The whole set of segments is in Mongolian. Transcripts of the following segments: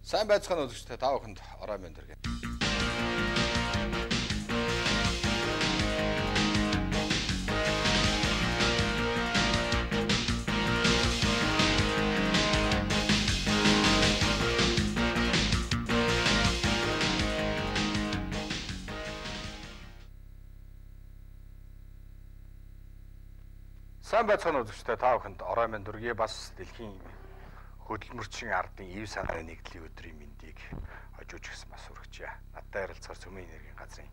Сайн байцгаана үзэгчдээ, та бүхэнд орой мэнд хүргэе. Сайн байцгаана үзэгчдээ, та бүхэнд орой мэнд хүргэе. Бас дэлхийн хөдөлмөрчин ардын ив санааны нэгдлийн өдрийн мэндийг хожууж гисэн бас хүргэжээ. Надтай ярилцахаар Цөмийн энергийн газрын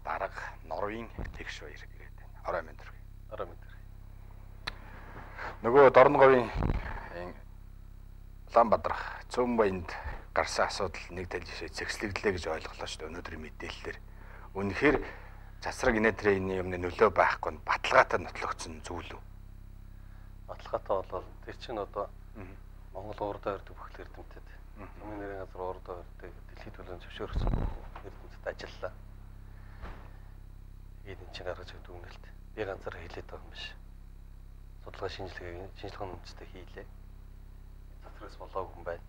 дарга Норвын Тэгш баяр ирээд байна. Орой мэнд хүргэе. Орой мэнд хүргэе. Нөгөө Дорноговын Улаанбаатар Цөм баянд гарсан асуудал нэг тал жишээ зэгслэгдлээ гэж ойлголоо шүү дээ өнөөдрийн мэдээллээр. Үнэхээр цацраг инээтрийн юмны нөлөө байхгүй нь баталгаатай нотлогдсон зүйл үү? Баталгаатай бол тэр чинь одоо Монгол урдаа өрдөг бүх эрдэмтэд, Цөмийн энергийн газар урдаа өрдөг дэлхийд төлөн зөвшөөрсөн бүх эрдэмтэд ажиллалаа. Тэгээд энэ чинь гаргаж өгдөг үнэлт. Би ганцаар хэлээд байгаа юм биш. Судалгаа шинжилгээ үндэстэй хийлээ. Цацрагаас болоогүй юм байна.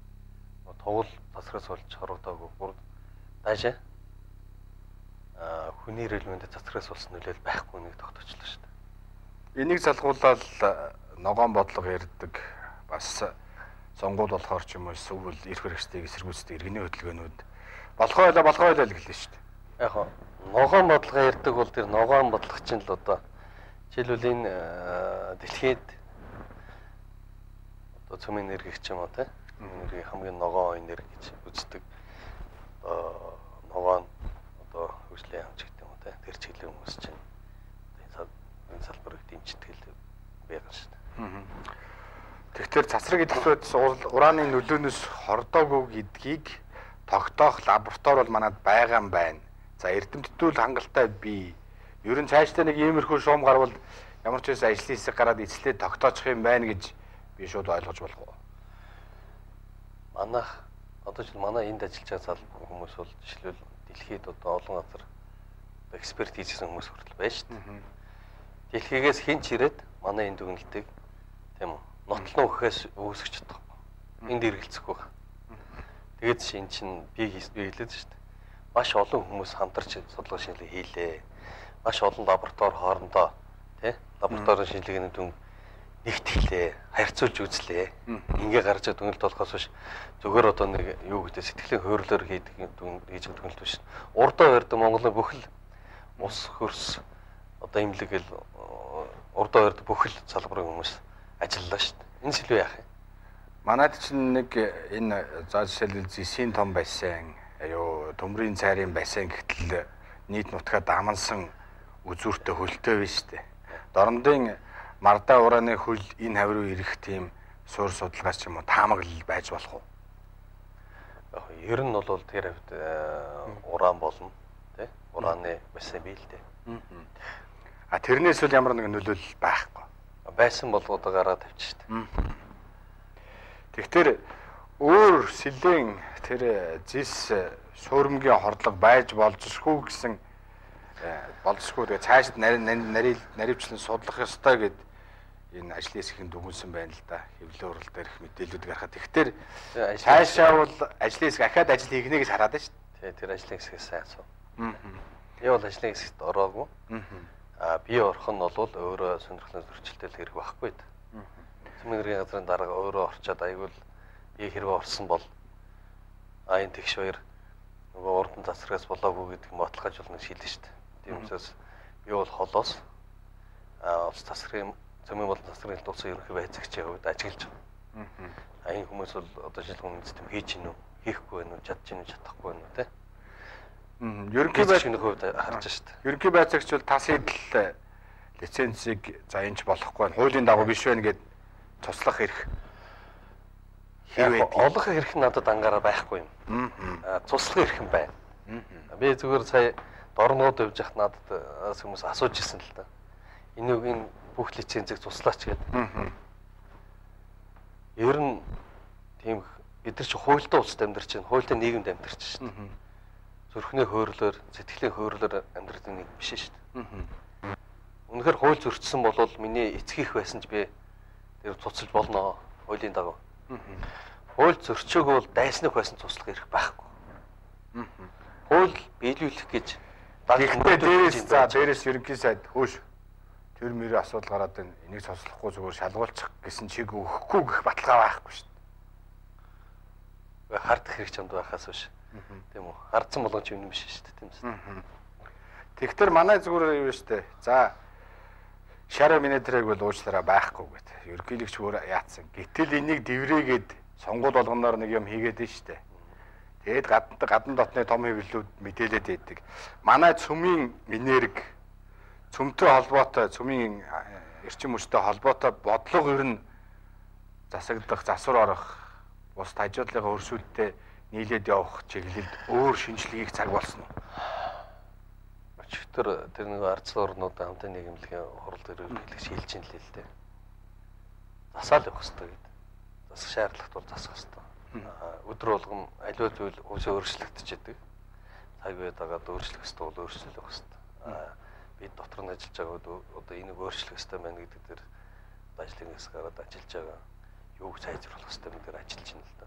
Тугал цацрагаас болж хорогдоогүй. Бүр даашаа хүний релмэнд цацрагаас болсон нөлөөл байхгүй нэг тогтоочлоо шүү дээ. Энийг залгуулаад ногоон бодлого ярьдаг бас сонгуул болохоор ч юм уу эсвэл эрх хэрэгчдийг эсэргүүцдэг иргэний хөдөлгөөнүүд болох байлаа болох байлаа л гэлээ шүү дээ. Яг хоо ногоон бодлого ярьдаг бол тэр ногоон бодлого чинь л одоо жишээлбэл энэ дэлхийд одоо цөмийн энерги ч юм уу те энерги хамгийн ногоон энерги гэж үздэг. Одоо ногоон одоо хөгжлийн яам ч гэдэг юм уу те тэр чиглэлийн хүмүүс чинь энэ салбарыг дэмждэг л байгаа шүү дээ. Тэгэхээр цацраг идэвхтэй ураны нөлөөнөөс хордоогүй гэдгийг тогтоох лаборатори бол манад байгаа юм байна. За эрдэмтдүүл хангалттай бий. Ер нь цаашдаа нэг иймэрхүү шуум гарвал ямар ч байсан ажлын хэсэг гараад эцлээ тогтоочих юм байна гэж би шууд ойлгож болох уу? Манайх одоо ч манай энд ажиллаж байгаа салбар хүмүүс бол жишээлбэл дэлхийд одоо олон газар эксперт хийжсэн хүмүүс хүртэл байна шүү дээ. Дэлхийгээс хэн ч ирээд манай энэ дүгнэлтийг тийм үү нотлон өгөхөөс үүсгэж чадахгүй. Энд эргэлзэхгүй байна. Тэгээд ч эн чинь би хэлээд шүү дээ. Маш олон хүмүүс хамтарч судалгаа шинжилгээ хийлээ. Маш олон лаборатори хоорондоо тий лабораторийн шинжилгээний дүн нэгтгэлээ, харьцуулж үзлээ. Ингээ гарч байгаа дүгнэлт болохоос биш зөвхөн одоо нэг юу гэдэг сэтгэлийн хойрлоор хийдэг дүн хийж байгаа дүгнэлт биш. Урдаа барьдаг Монголын бүхэл ус хөрс одоо имлэг гэл урдаа барьдаг бүхэл салбарын хүмүүс ажиллалаа шүү дээ. Энэ сэлүү яах юм? Манайд чинь нэг энэ за жишээлбэл зэсийн том бассейн, аюу төмрийн цайрын бассейн гэтэл нийт нутгаа дамнсан үзүүртэй хөлтэй биш үү? Дорнодын мардаа урааны хөл энэ хавь руу ирэх тийм суурь судалгаач ч юм уу таамаглал байж болох уу? Яг ер нь бол тэр хавьд уран болно тий? Ураны бассейн бий л дээ. А тэрнээс үл ямар нэгэн нөлөөлөл байхгүй. Байсан бол одоо гараад тавьчих шүү дээ. Тэгэхээр өөр сэлэн тэр зис суурмгийн хордлого байж болзошгүй гэсэн болзошгүй тэгээ цаашид наривчлан судлах ёстой гэд энэ ажлын хэсгийн дүгнсэн байна л да. Хэвлэл урал дээрх мэдээлүүд гарахад. Тэгэхээр цаашаа бол ажлын хэсэг ахаад ажил хийхнэ гэж хараад байна шүү дээ. Тэр ажлын хэсгээс сайн асуу. Би бол ажлын хэсэгт ороогүй. А би орох нь бол өөрөө сонирхлын зөрчилтэй хэрэг байхгүй. Цөмийн энергийн газрын дарга өөрөө орчоод аягүй би хэрвээ орсон бол энэ тэгш баяр нөгөө урдан цацрагаас болоогүй гэдэг нь баталгаажуулна гэж хэлнэ шүү дээ. Тийм учраас би бол холоос улс засгийн цөмийн болон засгийн улсын ерөнхий байцаагчийн хувьд ажиглаж байгаа. А энэ хүмүүс бол одоо шинжилгээ үндэс тэм хийж гин үү, хийхгүй байх уу, чадж гин үү, чадахгүй байх уу те. Ерөнхий байцаагчийн хувьд харж шүү дээ. Ерөнхий байцаагч бол тас идэл лицензийг за энэ ч болохгүй байна. Хуулийн дагуу биш байна гэд цуслах эрх хэрвээ олох эрх нь надад ангараа байхгүй юм. Цуслах эрх нь байна. Би зүгээр сая Дорногод явж байхад надад хүмүүс асууж ирсэн л да. Энэ үгийн бүх лицензийг цуслаач гэдэг. Ер нь тийм бид нар чи хуультай улсад амьдарч байна. Хуультай нийгэмд амьдарч шүү дээ. Зүрхний хойрлоор, сэтгэлийн хойрлоор амьдрах нэг биш шүү дээ. Үнэхээр хууль зөрчсөн бол миний эцгийнх байсан ч би тэр цуцалж болно хуулийн дагуу. Хууль зөрчөөг бол дайснах байсан туслах эрх байхгүй. Хууль биелүүлэх гэж Гэхдээ дээрээс за дээрээс ерөнхий сайд хөөш тэр мөрийн асуудал гараад байна. Энийг цоцлохгүй зүгээр шалгуулчих гэсэн чиг өгөхгүй гэх баталгаа байхгүй шүү дээ. Хардах хэрэг чамд байхаас биш. Тийм үү? Хардсан болгон ч юм биш шүү дээ, тийм үү? Тэгэхээр манай зүгээр юу шүү дээ. За Шаро Минетрэг бол уучлаарай байхгүй гэт. Ерөнхийлөгч өөр яатсан. Гэтэл энийг дэврээгээд сонгуул болгоноор нэг юм хийгээд нь шүү дээ. Тэгээд гадна дотны том хэвлэлүүд мэдээлээд байдаг. Манай цөмийн энерги, цөмтэй холбоотой, цөмийн эрчим хүчтэй холбоотой бодлого ер нь засагдах, засвар орох, бус хажуудлынхаа өрсөлдөд нийлээд явах чиглэлд өөр шинжилгээг цаг болсон уу? Өчигдөр тэр нэг ардсан орнуудын хамтын нийгэмлэгийн хурал дээр хэлж хэлж ин л дээ. Засаал явах хэрэгтэй гэдэг. Засах шаардлагатай бол засах хэрэгтэй. Өдөр болгон аливаа зүйл үсээ өөрчлөгдөж идэг. Цаг үе дагаад өөрчлөх хэрэгтэй бол өөрчлөх хэрэгтэй. Бид дотор нь ажиллаж байгаа одоо энийг өөрчлөх хэрэгтэй байна гэдэг дээр ажлын хэсэг гараад ажиллаж байгаа. Юуг сайжруулах хэрэгтэй мэдээр ажиллаж байна л да.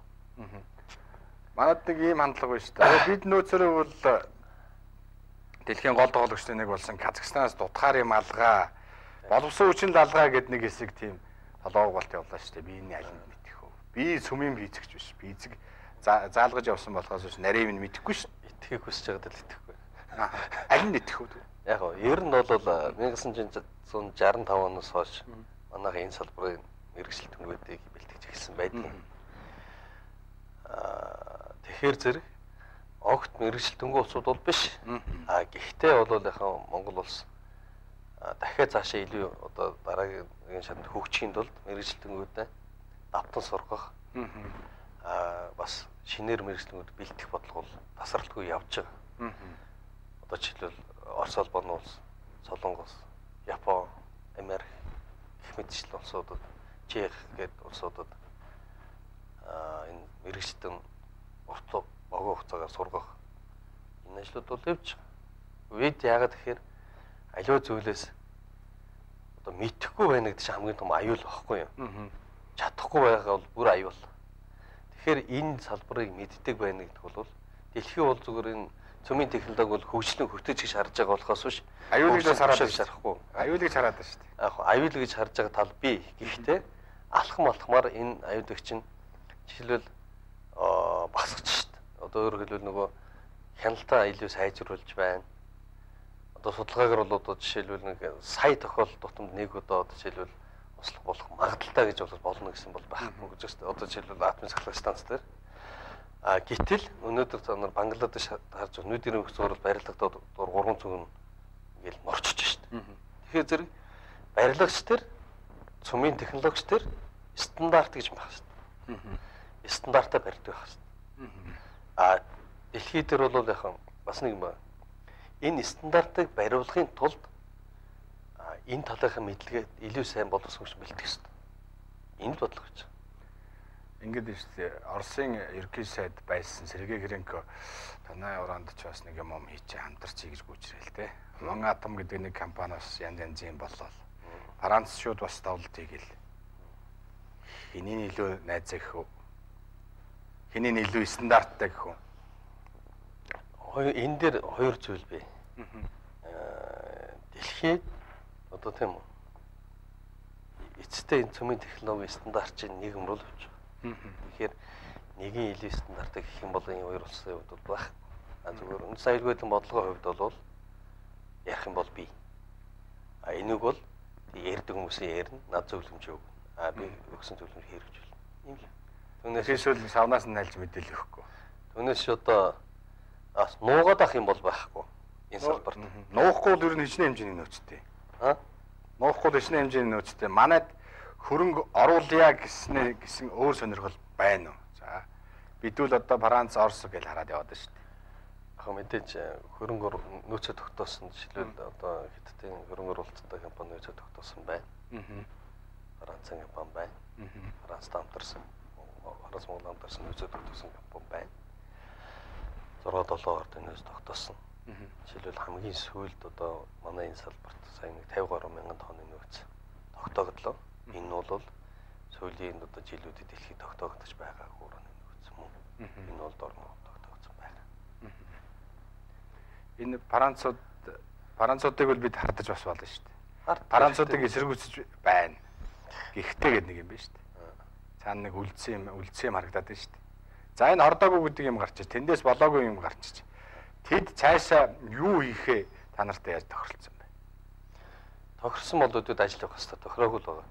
Манад нэг ийм хандлага байна шүү дээ. Бид нөөцөрөө бол дэлхийн гол тоглогчдын нэг болсон Казахстанаас дутхаар юм алгаа, боловсон хүчин лалгаа гэд нэг хэсэг тийм толгойг болт явлаа шүү дээ. Би энэ аль нь мэдэх үү? Би сүмийн физикч биш. Физик заалгаж явсан болохоос биш нарийн юм мэдэхгүй шүү. Итгэхийг хүсэж байгаад л итгэхгүй. Аль нь итгэх үү? Яг гоо ер нь бол 1965 оноос хойш манайха энэ салбарын мэргэжил түнгүүдийг бэлтгэж эхэлсэн байдаг. Тэгэхээр зэрэг огт мэргэжил түнгүй улсууд бол биш. Гэхдээ бол яхаа Монгол улс дахиад цаашаа илүү одоо дараагийн шатнд хөгжихийн тулд мэргэжил түнгүүдээ давтан сургах бас шинээр мэргэжлэнгүүд бэлтгэх бодлого бол тасралтгүй явж байгаа. Одоо жишээлбэл Орос улбан улс, Солонгос, Япон, Америк гэх мэтчилэн улсуудад, Чех гээд улсуудад энэ мэргэжлэн урт богино хугацаагаар сургах энэ ажлууд бол явж байгаа. Бид яагаад гэхээр аливаа зүйлээс одоо мэдэхгүй байна гэдэг чинь хамгийн том аюул багхгүй юу? Чадахгүй байгаа бол бүр аюул. Тэгэхээр энэ салбарыг мэддэг байна гэдэг бол дэлхийн бол зүгээр энэ цөмийн технологи бол хөгжлийн хөтөж гэж харж байгаа болохоос биш аюул гэж хараад харахгүй. Аюул гэж хараад байна шүү дээ. Яг аюул гэж харж байгаа тал бий. Гэхдээ алхам алхмаар энэ аюулыг чинь жишээлбэл багасгаж шүү дээ. Одоо өөрөөр хэлбэл нөгөө хяналтаа илүү сайжруулж байна. Одоо судалгаагаар бол одоо жишээлбэл нэг сая тохиолдол тутамд нэг удаа одоо жишээлбэл услах болох магадлалтай гэж бол болно гэсэн бол байхгүй гэж байна. Одоо жишээлбэл атомын сахилах станц дээр. Гэтэл өнөөдөр та нар Бангладеш харж нүдийн өгс зурвал барилгадад 3 цүгэн ингээл норчиж шүү дээ. Тэгэхээр зэрэг барилгач төр цөмийн технологич төр стандарт гэж байх шүү дээ. Стандартаа барьдаг байх шүү дээ. Дэлхий дээр бол яхан бас нэг юм байна. Энэ стандартыг бариулахын тулд энэ талынхаа мэдлэгээ илүү сайн боловсруулж бэлтгэх хэрэгтэй. Энэ бодлого гэж. Ингээд нь шүү дээ. Оросын ерөнхий сайд байсан Сергей Киренко танай уранд ч бас нэг юм хийчихэ хамтарч хий гэж гүйчрээ л дээ. Мон атом гэдэг нэг компани бас янз янзын боллоо. Францчууд бас давлт хийгээл. Хэний илүү найзаа гэх үү? Хэний илүү стандарттай гэх үү? Энэ дээр хоёр зүйл бий. Дэлхийд одоо тийм үү? Эцэстээ энэ цөмийн технологи стандарт чинь нийгэм рүү л явж байгаа. Тэгэхээр нэгийн илүү стандартыг гэх юм бол энэ хоёр улсын хувьд бол байхгүй. Зүгээр үндсэн аюулгүй байдлын бодлогын хувьд бол ярих юм бол бий. Энийг бол ярьдаг хүмүүсийн ярина, над зөвлөмж өгнө. Би өгсөн зөвлөмж хэрэгжүүл. Ийм л. Түүнээс эсвэл савнаас нь нальж мэдээлэл өгөхгүй. Түүнээс одоо бас нуугаад ах юм бол байхгүй. Энэ салбарт. Нуухгүй бол ер нь хичнээн хэмжээний нөөцтэй. Нуухгүй бол хичнээн хэмжээний нөөцтэй. Манайд хөрөнгө оруулъя гэснээр гэсэн өөр сонирхол байна уу? За бидүүл одоо Франц, Орос гэж хараад яваад байна шүү дээ. Яг мэдээж хөрөнгө нөөцөө тогтоосон жишээлбэл одоо Хятадын хөрөнгө оруулалттай компани нөөцөө тогтоосон байна. Францын компани байна. Францтай хамтарсан, Франц Монгол хамтарсан нөөцөө тогтоосон компани байна. 6 7 орд нөөц тогтоосон. Жишээлбэл хамгийн сүүлд одоо манай энэ салбарт сая нэг 53 мянган тонны нөөц тогтоогдлоо. Энэ бол Сүүлийн одоо жилүүдэд дэлхийд тогтоогдож байгаагүй уран нөхцөл мөн. Энэ бол дор мөн тогтоогдсон байна. Энэ Француудыг бол бид хардаж бас болно шүү дээ. Француудыг эсэргүүцэж байна. Гэхдээ гэдэг нэг юм байна шүү дээ. Цаана нэг үлдсэн юм харагдаад байна шүү дээ. За энэ хордоогүй гэдэг юм гарч, тэндээс болоогүй юм гарч. Тэд цаашаа юу хийхээ та нартай яаж тохиролцсон бэ? Тохирсон бол өдөрт ажил явах хэрэгтэй. Тохироогүй л байгаа.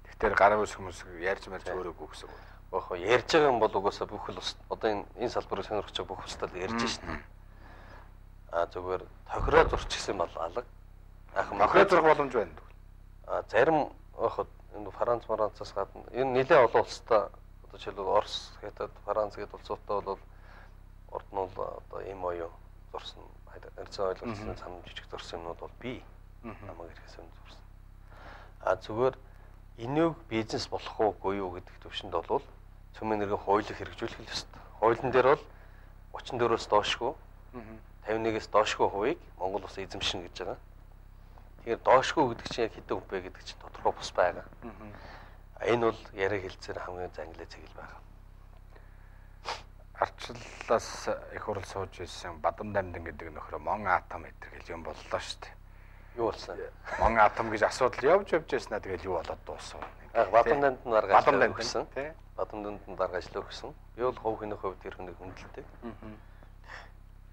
Тэгэхээр гар ус хүмүүс ярьж марж өөрөөгүй гэсэн үг. Яг хоо ярьж байгаа юм бол угаасаа бүх л одоо энэ салбарыг сонирхож байгаа бүх улстай л ярьж шин. А зүгээр тохироо зурчихсан бол алга. Тохироо зурх боломж байна. А зарим яг энэ Францаас гадна энэ нэлээд олон улстай одоо жишээлбэл Орос, Хятад, Франц гэдэг улсуудтай бол урд нь бол одоо эм оюу зурсан, харьцан ойлголцсон санам жижиг зурсан юмнууд бол бий. Намайг ирэхээс өмнө зурсан. А зүгээр энийг бизнес болох уугүй юу гэдэг төвшөнд бол цөмийн энергийн хуулийг хэрэгжүүлэх л ёстой. Хуулийн дээр бол 34-өөс доошгүй 51-ээс доошгүй хувийг Монгол улс эзэмшинэ гэж байгаа. Тэгэхээр доошгүй гэдэг чинь яг хэдэн хүн бэ гэдэг чинь тодорхой бус байгаа. Энэ бол яриа хэлцээр хамгийн зангилаа цэгэл байгаа. Арчлалаас их хурл сууж ирсэн Бадам дамдан гэдэг нөхрөө Мон атом гэтэр гэл юм боллоо шүү дээ. Юу болсон? Мон атом гэж асуудал явж явж байснаа тэгэл юу болоод дуусав. Бадам дамдан дарга ажил өгсөн. Бадам дамдан дарга ажил өгсөн. Би бол хувь хүний хувьд тэр хүнийг хүндэлдэг.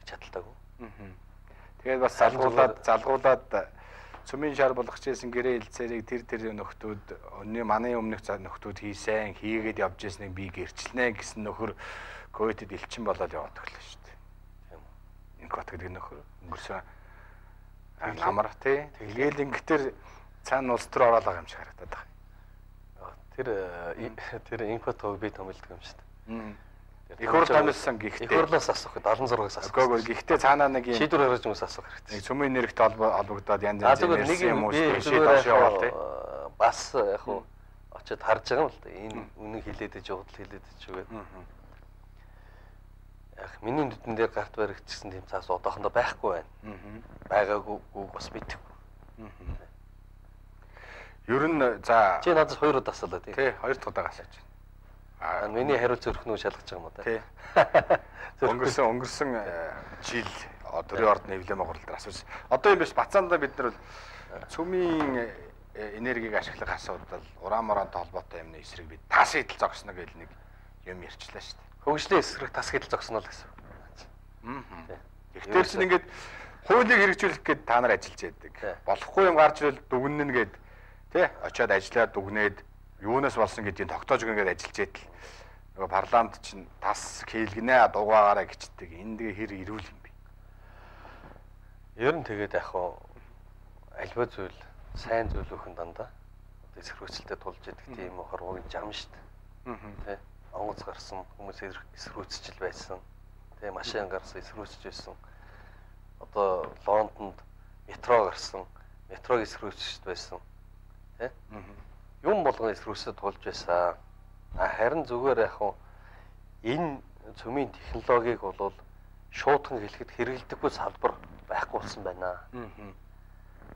Чадaltaaгүй. Тэгээд бас залгуулад цөмийн шар болгож ирсэн гэрээ хэлцээрийг тэр нөхдүүд өнөө манай өмнөх нөхдүүд хийсэн, хийгээд явж ирснийг би гэрчлэнэ гэсэн нөхөр Кувейтэд элчин болоод яваад өглөө шүү дээ. Тийм үү. Инкот гэдэг нөхөр өнгөрсөн намар тий. Тэгэл ингэтэр цаана улс төр ороод байгаа юм шиг харагдаад байна. Тэр инкот хог би томилдог юм шүү дээ. Их хурл томилсон гэхдээ их хурлаас асуух 76-аас асуух. Үгүй гэхдээ цаанаа нэг юм шийдвэр гаргаж хүмүүс асуух хэрэгтэй. Нэг цөмийн нэрэгт холбогдоод янз янз юм уу шийдвэр яваал тий. Бас яг хуу очиод харж байгаа юм л да. Энэ үнэн хилээд иж явдал хилээд иж үгээд. Яг миний нүдэн дээр гарт баригдчихсан тийм цаас одоохондоо байхгүй байна. Байгаагүй бас мэдэхгүй. Ер нь за чи надаас хоёр удаа асуулаа тий. Тий, хоёр дахь удаага асууж байна. Миний хариу зөрөх нь шалгаж байгаа юм уу тий. Өнгөрсөн жил төрийн ордны хэвлэм агуурал дээр асуусан. Одоо юм биш Бацаандаа бид нар бол цөмийн энергийг ашиглах асуудал, уран моронтой холбоотой юмны эсрэг бид тас идэл зогсно гэл нэг юм ярьчлаа шүү дээ. Хөгжлийн эсрэг тас идэл зогсно л гэсэн. Тэгэхээр чинь ингээд хуулийг хэрэгжүүлэх гээд та нар ажиллаж байдаг. Болохгүй юм гарч ирвэл дүгнэн гээд тий очиод ажиллаад дүгнээд юунаас болсон гэдгийг тогтоож өгнө гэдээ ажиллаж идэл нөгөө парламент чинь тас хийлгэнэ дугаагаараа гिचдэг. Энэ тэгээ хэр ирүүл юм бэ? Ер нь тэгээд яг хуу альва зүйл сайн зүйл өхөн дандаа одоо эсэргүүцэлтэй тулж идэг тийм хорвоог жам шүү дээ. Тэ онгоц гарсан хүмүүс эсэргүүцэж л байсан. Тэ машин гарсан эсэргүүцэж байсан. Одоо Лондонд метро гарсан, метрог эсэргүүцэж байсан. Тэ юм болгон эсрүүсэд тулж байсан. Харин зүгээр яг хуу энэ цөмийн технологиг бол шуудхан хэлэхэд хэрэглэдэггүй салбар байхгүй болсон байна.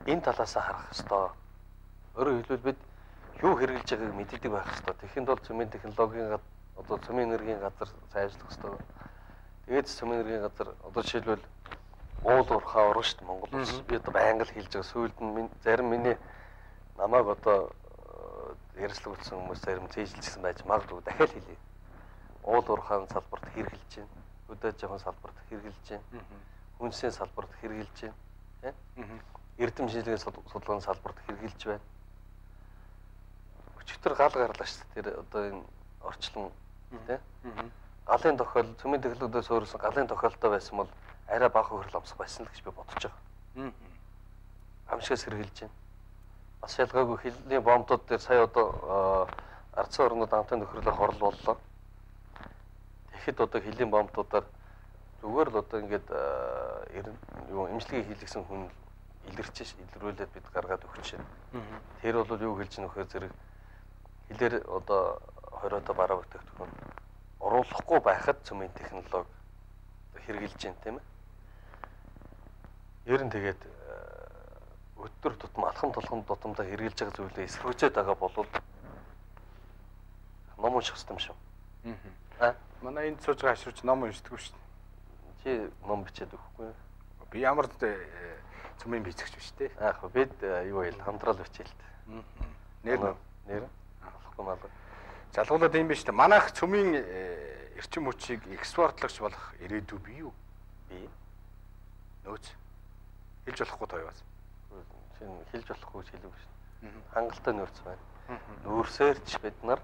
Энэ талаас нь харах ёстой. Өөрөөр хэлбэл бид юу хэрэглэж байгааг мэддэг байх ёстой. Тэгэхэд бол цөмийн технологийн одоо цөмийн энергийн газар сайжлах ёстой. Тэгээд цөмийн энергийн газар одоо жишээлбэл уул уурхай орно шүү дээ Монгол улс. Би одоо байнга л хэлж байгаа. Сүүлд нь зарим миний намайг одоо ярилцлага өгсөн хүмүүс зарим зээжилсэн байж магадгүй дахиад хэлье. Уул уурхайн салбарт хэрэглэж байна. Өдөө жоохон салбарт хэрэглэж байна. Хүнсийн салбарт хэрэглэж байна. Тэ? Эрдэм шинжилгээний судалгааны салбарт хэрэглэж байна. Өчигдөр гал гарлаа шүү дээ. Тэр одоо энэ орчлон тэ? Галын тохиол цөмийн технологиудаас өөрсөн галын тохиолдол байсан бол арай бага хөрөл амсах байсан л гэж би бодож байгаа. Амшигаас хэрэглэж байна. Бас ялгаагүй хилийн бомбууд дээр сая одоо ардсан орнууд амтын нөхөрлөөр хорл боллоо. Тэгэхэд одоо хилийн бомбуудаар зүгээр л одоо ингээд юу эмчилгээ хийлгсэн хүн илэрч илрүүлээд бид гаргаад өгч байна. Тэр бол юу хэлж нөхөр зэрэг хилээр одоо 20-оо бараа бүтээгдэхүүн оруулахгүй байхад цөмийн технологи хэрэгжилж байна тийм ээ. Ер нь тэгээд өдөр тутам алхам тулхам тутамдаа хэрэгжилж байгаа зүйлээ эсрүүцээд байгаа бол Ном унших хэрэгтэй юм шүү. Аа. Манай энд сууж байгаа хашрууч ном уншдаггүй шүү дээ. Чи ном бичээд өгөхгүй. Би ямар цөмийн бицэгч биш те. Яг бид юу байл хамтраал бичээл тэ. Нэр нэр болохгүй мал. Залгуулаад юм биш үү? Манайх цөмийн эрчим хүчийг экспортлогч болох ирээдүй бий юу? Би. Нөөц. Хэлж болохгүй тоёоос. Шин хэлж болохгүй гэж хэлээгүй шин. Хангалттай нөөц байна. Нүүрсээр ч бид нар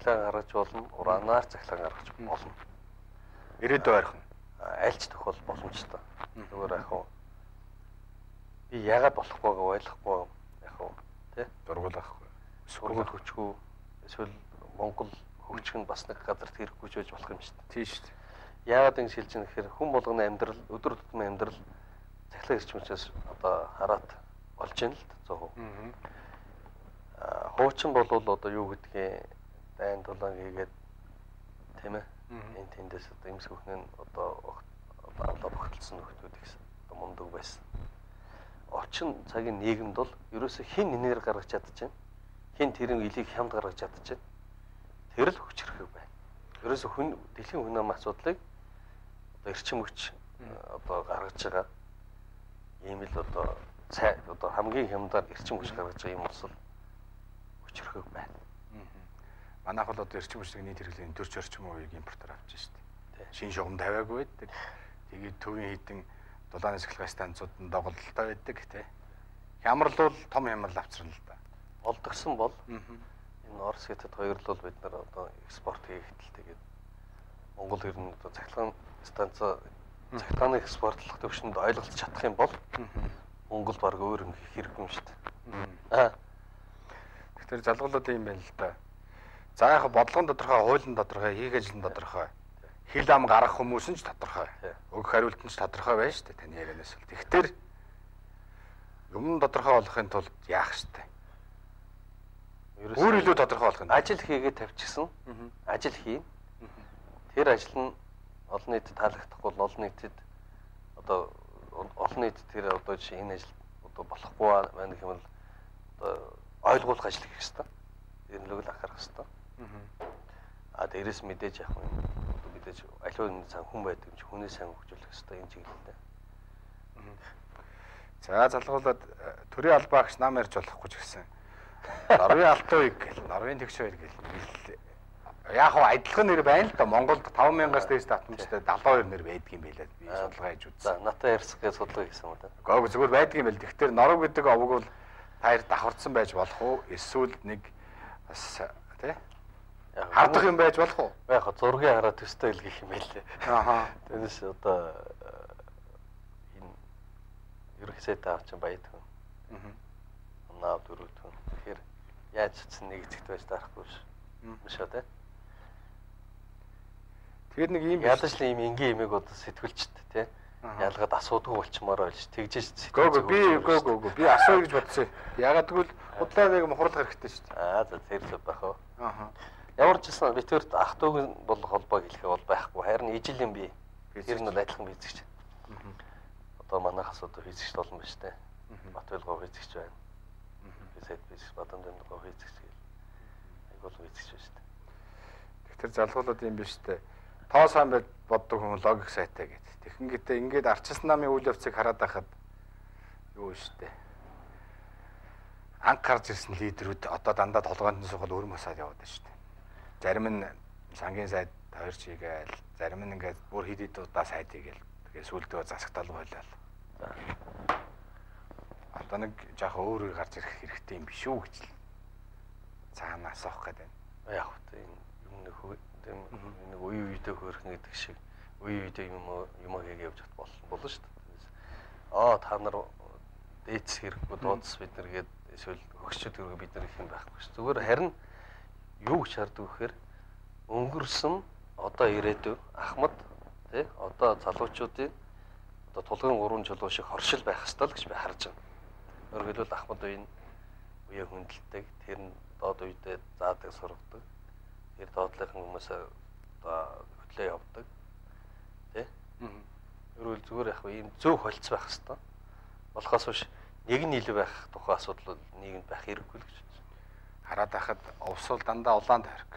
цахилгаан гаргаж болно, ураанаар цахилгаан гаргаж болно. Ирээдүй ойрхон. Аль ч тохиол боломжтой. Зүгээр яг хуу би яагаад болохгүй байгааг ойлгохгүй яг хуу тий дургуулахгүй. Сургууль хүчгүй эсвэл Монгол хөгжих нь бас нэг газарт хэрэггүй ч байж болох юм шүү дээ. Тийм шүү дээ. Яагаад ингэж хэлж байгаа гэхээр хүн болгоны амьдрал, өдөр тутмын амьдрал цахилгаан эрчим хүчээс одоо хараат болж байна л 100%. Хуучин болвол одоо юу гэдгийг дайн дулаан хийгээд тийм ээ. Энэ тэндээс одоо эмс хөхнө нь одоо авлаа багталсан нөхдүүд их одоо мундаг байсан. Орчин цагийн нийгэмд бол ерөөсө хин энээр гаргаж чадчихэв. Хин тэрийн илийг хямд гаргаж чадчихэв. Тэр л хүчрхэг байна. Ерөөсө хүн дэлхийн хүн амын асуудлыг одоо эрчим хүч одоо гаргаж байгаа ийм л одоо цай одоо хамгийн хямдаар эрчим хүч гаргаж байгаа юм улс хүчрхэг байна. Манайх бол одоо эрчим хүчний нийт хэрэглээний 40 орчим хувийг импортоор авч шít. Шинэ шугам тавиагүй байдаг. Тэгээд төвийн хідэн дулааны цахилгаан станцууд нь доголдолтой байдаг тий. Хямрал бол том хямрал авчирна л да. Олдгсон бол энэ Орос Хятад хоёр л бол бид нар одоо экспорт хийхдээ тэгээд Монгол ер нь одоо цахилгаан станц цахилгааны экспортлох төвшөнд ойлголцож чадах юм бол Монгол баг өөр юм хийх хэрэггүй юм шүү дээ. Аа. Тэгэхээр залгуулаад юм байна л да. За яг бодлогон тодорхой, хуулийн тодорхой, хийх ажил нь тодорхой. Хил ам гаргах хүмүүс нь ч тодорхой. Өгөх хариулт нь ч тодорхой байна шүү дээ таны ярианаас бол. Тэгэхээр юм тодорхой болохын тулд яах штэ? Өөр илүү тодорхой болох юм. Ажил хийгээд тавьчихсан. Ажил хийн. Тэр ажил нь олон нийтэд таалагдахгүй бол олон нийтэд одоо олон нийтэд тэр одоо жишээ энэ ажил одоо болохгүй байна гэх юм бол одоо ойлгуулах ажил хийх ёстой. Тэр нэг л анхаарах ёстой. А дээрээс мэдээж яг юм одоо мэдээж аливаа сайн хүн байдаг юм чи хүнээ сайн хөгжүүлэх ёстой энэ чиглэлээр. За залгуулад төрийн албаа агч нам ярьж болохгүй ч гэсэн Норвын алтан үеиг гэл, Норвын тэгш хоёр гэл. Яг хав адилхан нэр байна л да. Монголд 5000-аас дээш давтамжтай 72 нэр байдаг юм байлаа. Би судалгаа хийж үзсэн. За натаа ярьсах гэж судалгаа хийсэн юм уу та? Гэхдээ зүгээр байдаг юм байл. Тэгэхээр Норв гэдэг овог бол та хоёр давхарцсан байж болох уу? Эсвэл нэг бас тий хардах юм байж болох уу? Яг зургийн хараа төстэй л гэх юм байлээ. Ахаа. Тэрнээс одоо энэ ерөнхий сайд аав чинь баяд хүн. Наав дөрөвд хүн. Тэгэхээр яаж ч нэг эцэгт байж таарахгүй ш. Биш үү те? Тэгэхээр нэг ийм ядаж л ийм энгийн имийг одоо сэтгүүлчт те. Ялгаад асуудгүй болчмоор байлж тэгжээж сэтгүүл. Би гөө би асууя гэж бодсон. Ягаад гэвэл худлаа нэг мухарлах хэрэгтэй шүү дээ. Аа за тэр зөв байх уу. Ахаа. Ямар ч гэсэн би тэр ах дүүгэн бол холбоог хэлэх бол байхгүй. Харин ижил юм би. Тэр нь бол адилхан физикч. Одоо манайхаас одоо физикч олон байна шүү дээ. Батбайлгоо физикч байна. Би сайд физикч, Бадам Дамдгоо физикч гэл. Айгуул физикч байна шүү дээ. Тэгэхээр залгуулад юм биш үү? Тоо сайн байд боддог хүн логик сайтай гэд. Тэгэхингэтээ ингээд арчилсан намын үйл явцыг хараад байхад юу шүү дээ. Анх гарч ирсэн лидерүүд одоо дандаа толгойд нь суугаад өрөм хасаад яваад байна шүү дээ. Зарим нь сангийн сайд хоёр чигээл, зарим нь ингээд бүр хэд хэд удаа сайд хийгээл. Тэгээ сүүлдээ засагтал байлаа. Одоо нэг жоохон өөр гарч ирэх хэрэгтэй юм биш үү гэж л цаана асуух гээд байна. Яг хөт энэ юм нэг нэг үе үедээ хөөрхөн гэдэг шиг үе үедээ юм юм хийгээ явж хат болно шүү дээ. Аа та нар дээдс хэрэггүй дуудс бид нар гээд эсвэл хөгшчөд хэрэггүй бид нар их юм байхгүй ш. Зүгээр харин юу гэж шаарддаг вэхээр өнгөрсөн одоо ирээдүй ахмад тий одоо залуучуудын одоо тулгын гурван чулуу шиг хоршил байх ёстой л гэж би харж байна. Өөрөөр хэлбэл ахмад үе нь үе хүндэлдэг, тэр нь доод үедээ заадаг, сургадаг. Тэр доотлынхан хүмүүсээ одоо хөтлөө явдаг. Тэ? Өөрөөр зүгээр яг ийм зөв холц байх ёстой. Болохоос биш нэг нь илүү байх тухай асуудал бол нийгэмд байх хэрэггүй л гэж бодсон. Хараад байхад увсуул дандаа улаан тойрог.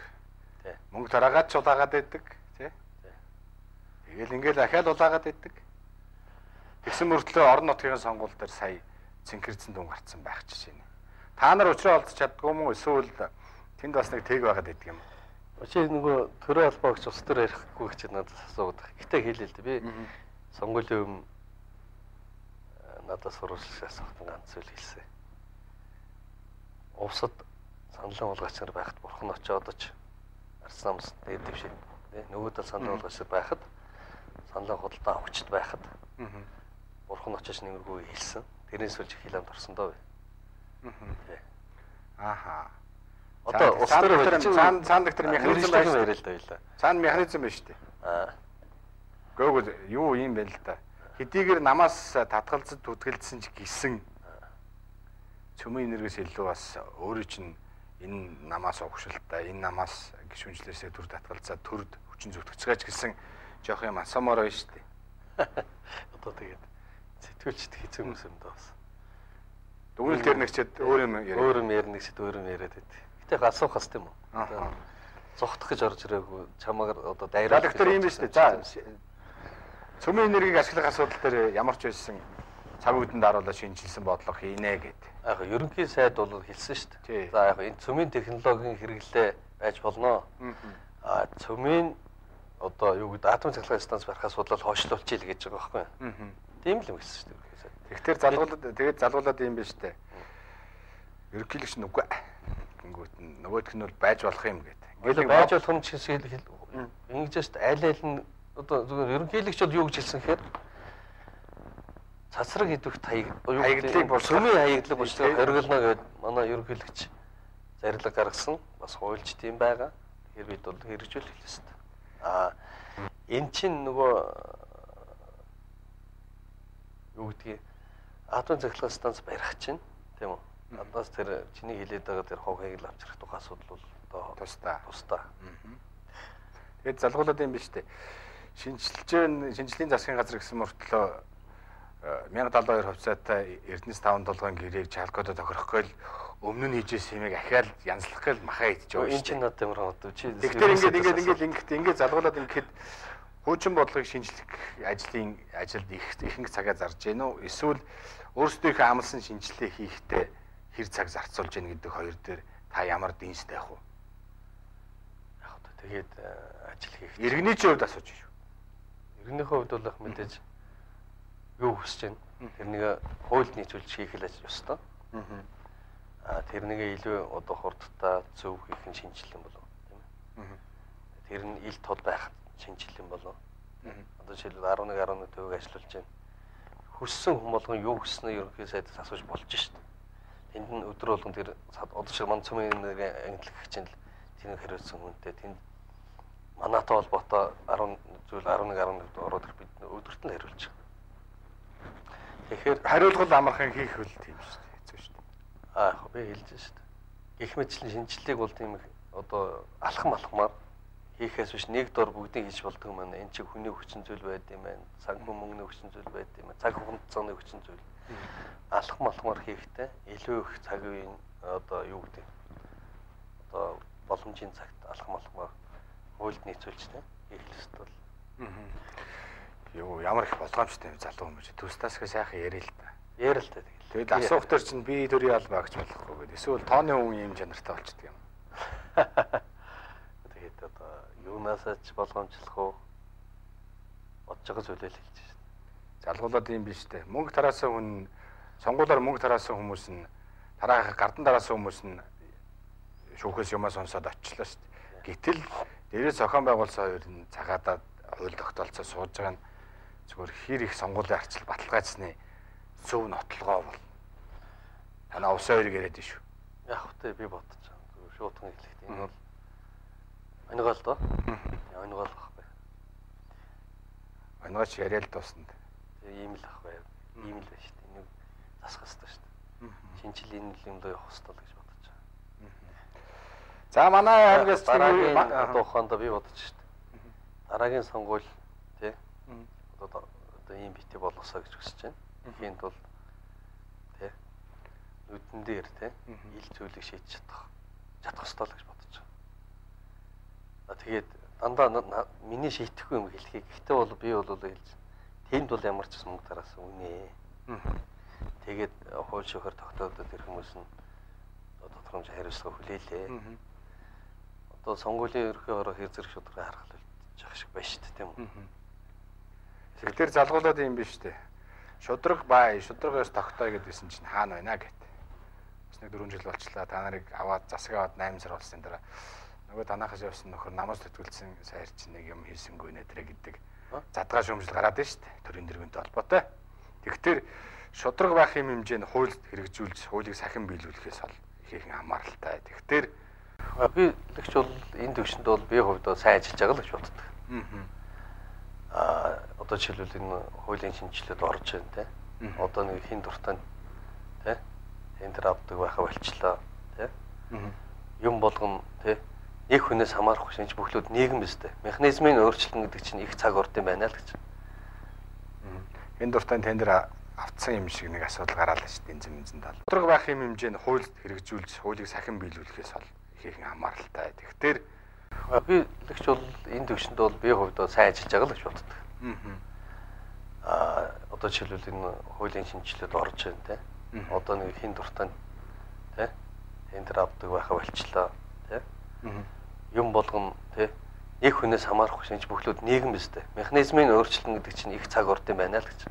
Мөнгө тараагаад ч улаагаад байдаг, тий? Тэгэл ингээл ахаал улаагаад байдаг. Тэгсэн мөртлөө орон нутгийн сонгуул дээр сая цэнхэрцэн дүн гарцсан байх жишээ нэ. Та нар учраа олдож чаддгүй юм уу? Эсвэл тэнд бас нэг тэг байгаад байдаг юм уу? Учир нөгөө төрөө холбоо гэж улс төр ярихгүй гэж надад асуугаад. Гэтэ хэлээ л дээ. Би сонгуулийн өмнө надаас сурвалжлах асуухан ганц зүйл хэлсэн. Увсад саналын хулгайч нар байхад бурхан очиод ч арслан намс дээр дэвшээ. Нөгөө тал саналын хулгайч нар байхад саналын худалдаа авахчд байхад бурхан очиж нэмэргүй хэлсэн. Тэрнээс үлж хил амд орсон доо. Ааха. Одоо улс төр цаана доктор механизм байж яриа л да байлаа. Цаана механизм байна шүү дээ. Аа. Гөөгөл юу юм бэ л да. Хэдийгээр намаас татгалзаж түтгэлдсэн ч гисэн цөмийн энергиэс илүү бас өөрөө чинь энэ намаас угшилтаа, энэ намаас гишүүнчлээсээ төр татгалзаа төрд хүчин зүтгэцгээч гэсэн жоох юм асуумаар байна шүү дээ. Одоо тэгээд сэтгүүлчд хэцүү хүмүүс юм даа бас. Дүгнэлт тэр нэгчээд өөр юм яриа. Өөр юм ярина гэхэд өөр юм яриад байт. Гэтэ асуух хас тийм үү? Зогтох гэж орж ирээгүй чамаагаар одоо дайрах. За доктор ийм биш үү? За цөмийн энергийг ашиглах асуудал дээр ямар ч байсан цаг үедэнд даруулаад шинжилсэн бодлого хийнэ гэд. Яг ерөнхий сайд бол хэлсэн шүү дээ. За яг энэ цөмийн технологийн хэрэглээ байж болно. Аа цөмийн одоо юу гэдэг атом цахилгаан станц барих асуудал хойшлуулчих л гэж байгаа байхгүй юу? Тийм л юм хэлсэн шүү дээ ерөнхий сайд. Тэгэхээр залгуулад тэгээд залгуулад ийм биш үү? Ерөнхийлөгч нь үгүй. Гингүүт нь нөгөөх нь бол байж болох юм гэдэг. Ингээд байж болох юм ч гэсэн ингэж шүү дээ. Аль аль нь одоо зүгээр ерөнхийлөгч бол юу гэж хэлсэн гэхээр цацраг идэх хаягдлыг цөмийн хаягдлыг буцааж хориглоно гэд манай ерөнхийлөгч зарлиг гаргасан. Бас хуульч тийм байгаа. Тэгэхээр бид бол хэрэгжүүлэх ёстой. Аа эн чинь нөгөө юу гэдгийг атом цахилгаан станц барих чинь тийм үү? Надаас тэр чиний хэлээд байгаа тэр хог хаягдл авчрах тухай асуудал бол одоо тусдаа. Тэгээд залгуулад юм биш үү? Шинжлийн засгийн газар гэсэн мөртлөө 1072 хувьцаатай Эрдэнэс 5 толгойн гэрээг Чалкодо тохирох гээл өмнө нь хийжсэн юмыг ахиад янзлах гээл махаа идэж байгаа шүү. Энэ чинь надад ямар одоо чи тэгэхээр ингээд залгуулад ингээд хуучин бодлогыг шинжлэх ажилд ихэнх цагаа зарж гин үү? Эсвэл өөрсдийнхөө амлсан шинжилгээ хийхдээ хэр цаг зарцуулж гин гэдэг хоёр дээр та ямар дэнстэй байх вэ? Яг одоо тэгээд ажил хийх. Иргэний чинь хувьд асууж шүү. Иргэнийхээ хувьд бол мэдээж юу хүсэж байна? Тэрнийг хуульд нийцүүлж хийх л ёстой. Аа тэрнийг илүү одоо хурдтай зөв хийх нь шинжил юм болов тийм ээ. Тэр нь ил тод байх шинжил юм болов. Одоо жишээлбэл 11.1% ажиллуулж байна. Хүссэн хүн болгон юу хүснэ ерөнхий сайдаас асууж болж шít. Тэнд нь өдөр болгон тэр одоо шиг мань цөмийн нэг ангилах чинь л тэрийг хариуцсан хүнтэй тэнд манайтай холбоотой 10 зүйл 11.1-д ороод ирэх бид өдөрт нь хариулж байгаа. Тэгэхээр хариулгал амархан хийх үл тийм шүү дээ. Хэцүү шүү дээ. Аа яг би хэлж шүү дээ. Гэх мэтчлэн шинжилгээг бол тийм их одоо алхам алхмаар хийхээс биш нэг дор бүгдийг хийж болдго юм байна. Энд чи хүний хүчин зүйл байд юм байна. Санхүү мөнгөний хүчин зүйл байд юм байна. Цаг хугацааны хүчин зүйл. Алхам алхмаар хийхдээ илүү их цаг үеийн одоо юу гэдэг одоо боломжийн цагт алхам алхмаар хуульд нийцүүлж тэ хийх ёстой. Юу ямар их болгоомжтой юм залуу хүмүүс. Төстасгээ сайхан яриа л та. Яриа л та тэгэл. Тэгэл асуух төр чинь би төрийн албаа гэж болохгүй гэдэг. Эсвэл тооны хүн ийм чанартай болчдөг юм. Тэгээд одоо юунаасаа ч болгоомжлох уу? Бодож байгаа зүйлээ л хэлж шээ. Залгуулад ийм биш үү? Мөнгө тараасан хүн сонгуулиар мөнгө тараасан хүмүүс нь тараах гардан тараасан хүмүүс нь шүүхээс юмаа сонсоод очлоо шүү дээ. Гэтэл дээрээс зохион байгуулсан хоёр нь цагаадаад хууль тогтоолцоо сууж байгаа нь зүгээр хэр их сонгуулийн арчил баталгаажсны зөв нотлогоо бол. Танаа усан хоёрыг яриад шүү. Яг хөтэ би бодож байгаа. Зүгээр шуутхан хэлэхдээ энэ бол онигоол доо. Онигоол байхгүй. Онигооч яриа л дуусна. Тэгээ ийм л ахгүй. Ийм л байна шүү дээ. Энийг засах хэрэгтэй шүү дээ. Шинжил энэ юм доо явах хэрэгтэй л гэж бодож байгаа. За манай аймгаас дараагийн одоо ухаанд би бодож шүү дээ. Дараагийн сонгуул тий одоо ийм бити болгосоо гэж хүсэж байна. Тэгэхийн тулд тий нүдэн дээр тий ил зүйлийг шийдэж чадах чадах ёстой л гэж бодож байгаа. Тэгээд дандаа миний шийтгэхгүй юм хэлхийг. Гэхдээ бол би бол хэлж тэнд бол ямар ч гэсэн мөнгө тараас үнэ. Тэгээд хууль шүүхээр тогтоодод тэр хүмүүс нь тодорхой хэмжээ хариуцлага хүлээлээ. Одоо сонгуулийн ерөнхий хороо хэр зэрэг шударга харах л шиг байна шүү дээ, тийм үү? Тэгэхээр залгуулад юм биш үү? Шудраг бай, шудраг ёс тогтоё гэдгийсэн чинь хаана байна гэт. Бас нэг 4 жил болчлаа. Та нарыг аваад засаг аваад 8 сар болсон дараа нөгөө танахаас явсан нөхөр намаас төтгөлдсөн сайр чинь нэг юм хийсэнгүй нэ тэрэ гэдэг задгаа шүүмжил гараад байна шүү дээ. Төрийн дэргэнтэй холбоотой. Тэгэхээр шудраг байх юм хэмжээ нь хуульд хэрэгжүүлж, хуулийг сахин биелүүлэхээс бол ихээхэн хамааралтай. Тэгэхээр би лэгч бол энэ төвшөнд бол би хувьд сайн ажиллаж байгаа л гэж боддог. Одоо жишээлбэл энэ хуулийн шинжилгээд орж байна те. Одоо нэг хин дуртай те. Тендер авдаг байха болчлоо те. Юм болгон те. Нэг хүнээс хамаарахгүй шинж бүхлүүд нийгэм биз дээ. Механизмын өөрчлөлт гэдэг чинь их цаг орд юм байна л гэж. Энэ дуртай тендер автсан юм шиг нэг асуудал гараалаа шүү дээ энэ зэн тал. Шудраг байх юм хэмжээ нь хуульд хэрэгжүүлж, хуулийг сахин биелүүлэхээс бол ихээхэн хамааралтай. Тэгэхээр би лэгч бол энэ төвшөнд бол би хувьд сайн ажиллаж байгаа л гэж боддог. Одоо жишээлбэл энэ хуулийн шинжилгээд орж байна те. Одоо нэг хин дуртай те. Тендер авдаг байха болчлоо те. Юм болгон те. Нэг хүнээс хамаарахгүй шинж бүхлүүд нийгэм биз дээ. Механизмын өөрчлөлт гэдэг чинь их цаг орд юм байна л гэж.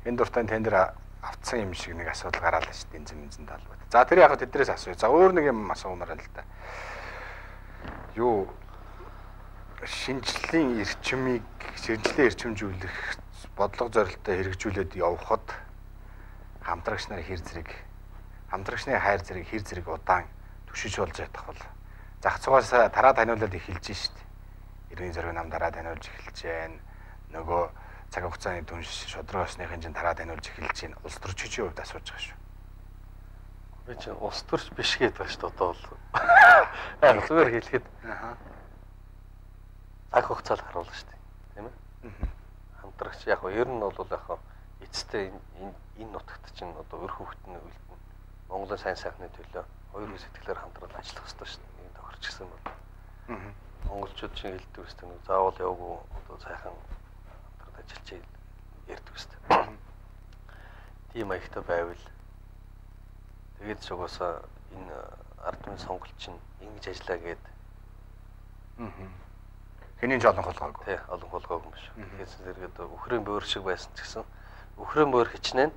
Энэ дуртай тендер автсан юм шиг нэг асуудал гараалаа шүү дээ энэ зэн талбайд. За тэр яг тэдрээс асууя. За өөр нэг юм асуумаар л да. Юу шинжлэлийн эрчмийг шинжлэлийн эрчимжүүлэх бодлого зорилттой хэрэгжүүлээд явхад хамтрагч нар хэр зэрэг хамтрагчны хайр зэрэг хэр зэрэг удаан түшиж болж чадах бол зах зугаас тараа таниулаад эхэлж шít. Иргэний зориг нам дараа таниулж эхэлж байна. Нөгөө цаг хугацааны түнш шудраг ёсныхын чинь тараа таниулж эхэлж байна. Улс төрчийн хувьд асууж байгаа шүү. Би чинь улс төрч биш гэдэг байгаа шүү дээ одоо бол. Яг зүгээр хэлэхэд цаг хугацааг харуулна шүү дээ. Тийм ээ? Хамтрагч яг нь ер нь бол яг эцэстээ энэ нутагт чинь одоо өр хүүхэд нь үлдэнэ. Монголын сайн сайхны төлөө хоёр хүү сэтгэлээр хамтрал ажиллах ёстой шүү дээ. Нэг тохирч гисэн бол. Монголчууд чинь хэлдэг үстэй нэг заавал яваагүй одоо сайхан хамтрал ажиллаж ярьдаг үстэй. Тийм маягтай байвал тэгээд ч угаасаа энэ ард түмний сонголт чинь ингэж ажиллаа гээд Хэний ч олон холгоогүй. Тий, олон холгоогүй юм биш. Тэгэхээр зэрэг одоо үхрийн бөөр шиг байсан ч гэсэн үхрийн бөөр хичнээн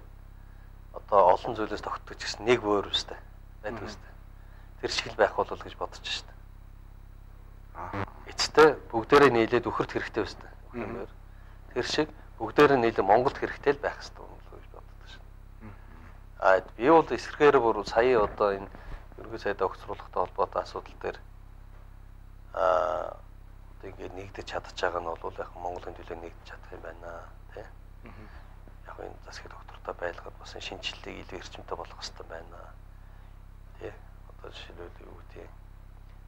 одоо олон зүйлээс тогтдог ч гэсэн нэг бөөр үстэй байдаг үстэй. Тэр шиг л байх болов гэж бодож шít. Эцэстээ бүгдээрээ нийлээд үхэрт хэрэгтэй үстэй. Үхрийн бөөр. Тэр шиг бүгдээрээ нийлээд Монголд хэрэгтэй л байх ёстой юм л гэж боддог шин. Би бол эсрэгээр бүр сая одоо энэ ерөнхий сайдаа огцруулахтай холбоотой асуудал дээр ингээд нэгдэж чадчих байгаа нь бол яг Монголын төлөө нэгдэж чадах юм байна тий. Яг энэ засгийн доктортой байлгаад бас шинжилгээг илүү эрчимтэй болгох хэрэгтэй байна тий. Одоо жишээлбэл юу гэдэг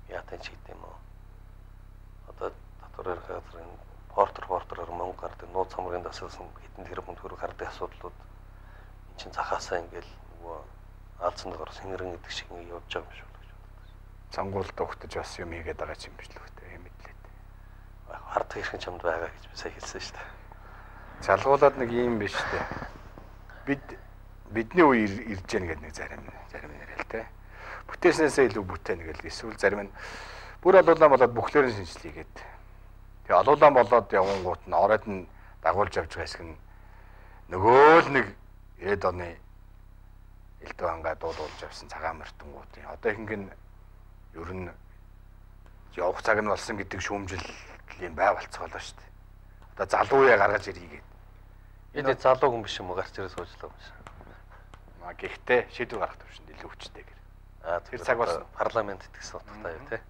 яатан ч гэдэг юм уу. Одоо татвар ерөнхий газрын портороор мөнгө гардаг, нууц самрын дасгалсан хэдэн тэрбум төгрөг гардаг асуудлууд эн чинь захаасаа ингээл нөгөө аалзанд гарсан сэнгэрэн гэдэг шиг ингэ явж байгаа юм шиг л гэж боддог. Сонгуульд угтаж бас юм хийгээд байгаа юм биш л үү те юм мэдлээ. Хардах хэрхэн чамд байгаа гэж би сая хэлсэн шүү дээ. Залгуулад нэг юм биш үү? Бидний үе ирж гэн гэдэг нэг зарим нэрэл те. Бүтээснээсээ илүү бүтээн гэл эсвэл зарим нь бүр олуулаа болоод бүхлээр нь шинжилгээ гээд. Тэгээ олуулаа болоод явангуут нь оройд нь дагуулж явж байгаа хэсэг нь нөгөө л нэг 90-ад оны элдв ангаа дуулуулж явсан цагаан мөртөнгуутын. Одоо ихэнх нь ер нь явах цаг нь болсон гэдэг шүүмжил юм бай болцоолоо шүү дээ. Одоо залуу үе гаргаж ирье гээд. Энэ залуу хүн биш юм уу гарч ирээ суучлаа юм шиг. Гэхдээ шийдвэр гаргах төвшөнд илүү хүчтэй гэр. Тэр цаг болсон парламент гэсэн утгатай юу те.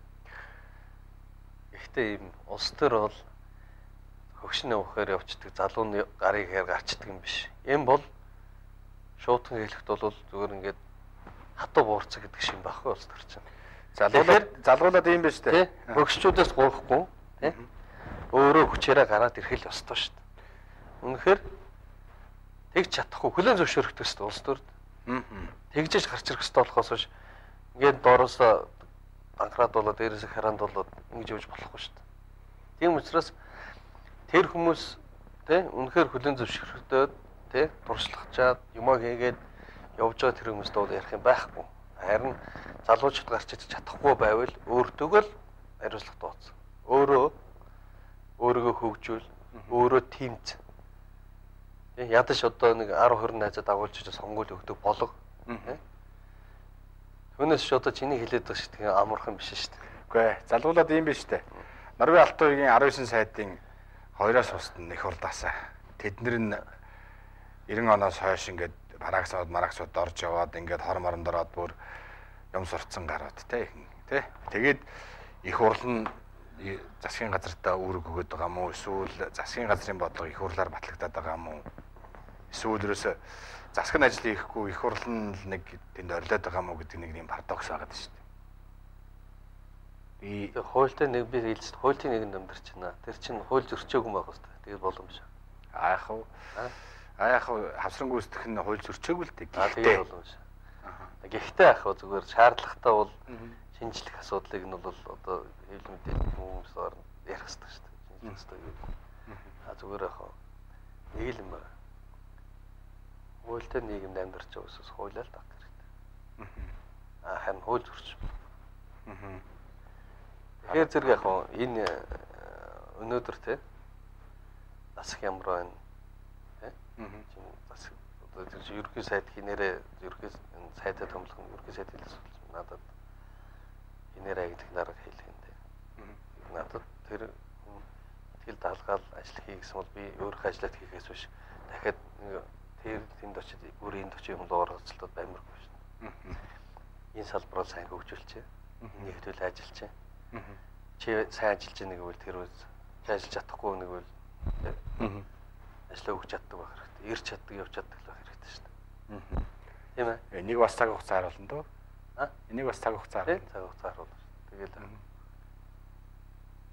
Гэхдээ ийм улс төр бол хөгшин явахаар явцдаг залууны гарыг хээр гарчдаг юм биш. Энэ бол шуутхан хэлэхэд бол зүгээр ингээд хатуу буурцаг гэдэг шиг байхгүй улс төр чинь. Залгуулад ийм биш те. Хөгшчүүдээс гуйхгүй те. Өөрөө хүчээрээ гараад ирэх л ёстой шүү дээ. Үнэхээр тэгж чадахгүй хүлээн зөвшөөрөх ёстой улс төрд. Тэгжээж гарч ирэх ёстой болохоос биш Ингээд доороос банкрат болоод дээрээс хараанд болоод ингэж явж болохгүй шүү дээ. Тийм учраас тэр хүмүүс тэ үнэхээр хүлэн зөвшөөрөхдөд тэ туршлагачаад юмаа хийгээд явж байгаа тэр хүмүүст бол ярих юм байхгүй. Харин залуучууд гарч иж чадахгүй байвал өөртөөгөө л хариуцлага тооцсон. Өөрөө өөрийгөө хөгжүүл, өөрөө тэмц. Тэ ядаж одоо нэг 10 20 найзаа дагуулж иж сонгуул өгдөг болго. Тэ. Түүнээс ч одоо чиний хэлээд байгаа шиг тийм амархан биш шүү дээ. Үгүй ээ, залгуулад ийм биш үү? Норвегийн алтан үеийн 19 сайдын 2-оос хусд нь их хурлаасаа. Тэд нар нь 90 оноос хойш ингээд параксууд, мараксууд орж яваад ингээд хор моронд ороод бүр юм сурцсан гарууд те тий. Тэгээд их хурл нь засгийн газартаа үүрэг өгöd байгаа мó эсвэл засгийн газрын бодлого их хурлаар батлагдаад байгаа мó эсвэл ерөөсө засаг нь ажил хийхгүй их хурл нь нэг тэнд орилоод байгаа мó гэдэг нэг юм парадокс байгаа шүү дээ. Би хуультай нэг би хэлсэн хуультай нэгэн амьдарч байна. Тэр чинь хууль зөрчөөгүй байх хэвээр. Тэгээд боломж. Аа яах вэ? Аа яах вэ? Хавсран гүйцэтгэх нь хууль зөрчөөгүй л дээ. Гэхдээ боломж. Гэхдээ яах вэ? Зүгээр шаардлагатай бол шинжлэх асуудлыг нь бол одоо хэвлэл мэдээлэл хүмүүс ярих хэрэгтэй шүү дээ. Шинжлэх хэрэгтэй юу. А зүгээр яах вэ? Нэг л юм байна. Хуультай нийгэмд амьдарч байгаа хүмүүсээс хуулиа л дагах хэрэгтэй. Аа харин хууль зөрч. Тэгэхээр зэрэг яг энэ өнөөдөр те засаг ямар байна те засаг одоо тэр чинь ерөнхий сайд хинээрээ ерөнхий сайдаа томлох нь ерөнхий сайд хэлсэн надад хинээрээ агентлагийн дарга хэлэх юм те. Надад тэр итгэл даалгаал ажил хий гэсэн бол би өөрийнхөө ажлаа хийхээс биш дахиад тэр тэнд очиж бүр энд очиж юм доор оролцолтод баймаргүй шин. Энэ салбараа сайн хөгжүүлчихэ. Энийг хэдүүл ажиллажээ. Чи сайн ажиллаж байгаа нэг үйл тэр үз чи ажиллаж чадахгүй нэг үйл ажиллаа өгч чаддаг байх хэрэгтэй. Ирч чаддаг, явж чаддаг байх хэрэгтэй шүү дээ. Тийм ээ. Энийг бас цаг хугацаа харуулна дөө. А? Энийг бас цаг хугацаа харуулна. Цаг хугацаа харуулна. Тэгэл.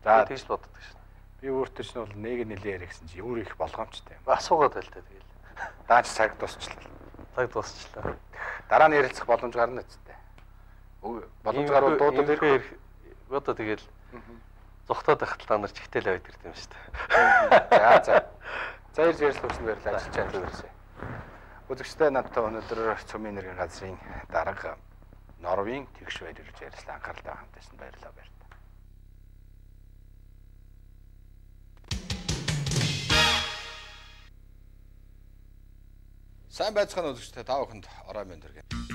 За тэгж л боддог шин. Би өөртөө ч бол нэг нэлээ ярих гэсэн чи өөр их болгоомжтой юм. Асуугаад байл та тэгэл. Даач цаг дуусчлаа. Цаг дуусчлаа. Дараа нь ярилцах боломж гарна үсттэй. Боломж гарвал дуудаад ирэх. Одоо тэгэл зогтоод байхад та нар чигтэл аваад ирд юм шүү дээ. За за. За ирж ярилцлага өгсөнд баярлалаа. Ажиллаж байгаа. Үзэгчдээ надтай өнөөдөр Цөмийн нэрийн газрын дарга Норвийн тэгш баяр ирж ярьслаа. Анхааралтай хамтайсан баярлалаа. Баярлалаа. Сайн байцгаана үзэгчдээ та бүхэнд орой мэнд хүргэе.